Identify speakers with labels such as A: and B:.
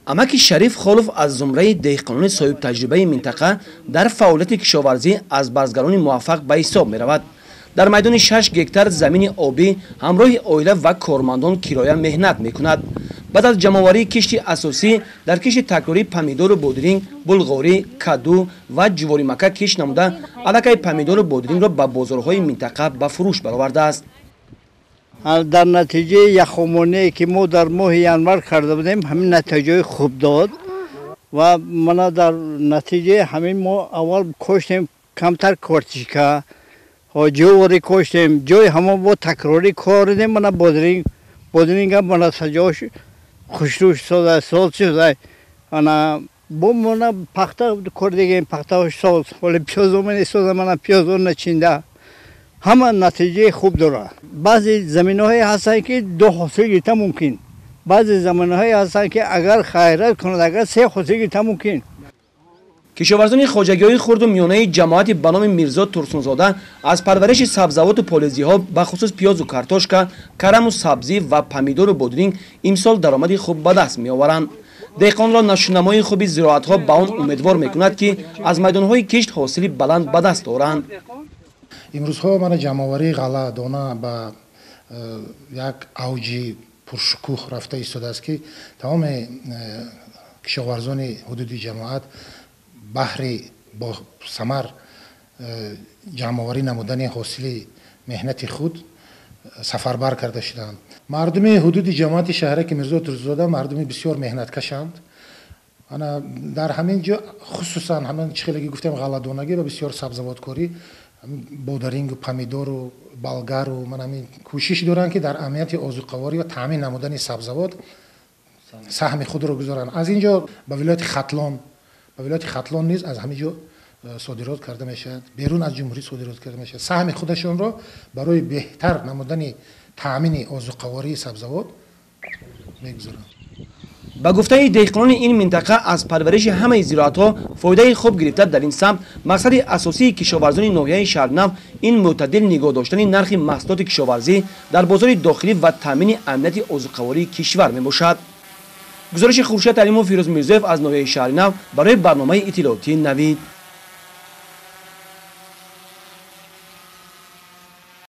A: Амаки Шариф Холов аз зумраи деҳқонони соҳибтаҷрибаи минтақа дар фаъолияти кишоварзӣ аз барзгарони муваффақ ба ҳисоб меравад. Дар майдони 6 гектар замини обӣ ҳамроҳи оила ва кормандон кироя меҳнат мекунад. Баъд аз ҷамъоварии кишти асосӣ дар кишти такрорӣ помидору бодринг, булғорӣ, каду ва ҷуворимакка кишт намуда, аллакай помидору бодрингро ба бозорҳои минтақа ба фурӯш баровардааст.
B: Дар натиҷаи яхомоние, ки мо дар моҳи январ карда будем, ҳамин натиҷаи хуб дод ва мана дар натиҷаи ҳамин мо аввал коштем камтар картошка, ҷуворӣ коштем, ҷои ҳамон бо такрорӣ коридем, мана бодринг, бодрингам мана саҷош хушрӯ шуда, сол шуда, ана бо мана пахта кордегем, пахтаош соз, ҳоли пиёзо истоза, мана пиёзо начинда, ҳама натиҷаи хуб дорад. Баъзе заминаҳое ҳастанд, ки ду ҳосил гирифта мумкин, баъзе заминаҳое ҳастанд, ки агар хайрат кунад, агар се ҳосил гирифта мумкин.
A: Кишоварзони хоҷагиҳои хурду миёнаи ҷамоати ба номи Мирзо Турсунзода аз парвариши сабзавоту полезиҳо, бахусус пиёзу картошка, караму сабзӣ ва помидору бодринг имсол даромади хуб ба даст меоваранд. Деҳқонро нашунамои хуби зироатҳо ба он умедвор мекунад, ки аз майдонҳои кишт ҳосили баланд ба даст оранд.
C: Имрӯзҳо мана ҷамъоварии ғалла дона ба як авҷи пуршукӯҳ рафта истодааст, ки тамоми кишоварзони ҳудуди ҷамоат баҳри бо самар ҷамъоварӣ намудани ҳосили меҳнати худ сафарбар карда шуданд. Мардуми ҳудуди ҷамоати шаҳраки Мирзо Турсунзода мардуми бисёр меҳнаткашанд. Ана дар ҳамин ҷо хусусан ҳамин чӣ хеле гуфтем, ғалладонагӣ ва бисёр сабзавоткорӣ, бодарингу помидору болгару, ман ҳамин кӯшиш доранд, ки дар амнияти озуқаворӣ ва таъмин намудани сабзавот саҳми худро гузоранд. Аз ин ҷо ба вилояти Хатлон низ аз ҳамин ҷо содирот карда мешавад, берун аз ҷумҳурӣ содирот карда мешавад. Саҳми худашонро барои беҳтар намудани таъмини озуқавории сабзавот мегузоранд.
A: Ба гуфтаи деҳқонони ин минтақа, аз парвариши ҳамаи зироатҳо фоидаи хуб гирифта, дар ин самт мақсади асосии кишоварзони ноҳияи Шаҳринав ин мӯътадил нигоҳ доштани нархи маҳсулоти кишоварзӣ дар бозори дохилӣ ва таъмини амнияти озуқавории кишвар мебошад. Гузориши Хуршед Алимов, Фирӯз Мирзоев аз ноҳияи Шаҳринав барои барномаи иттилоотии «Навид».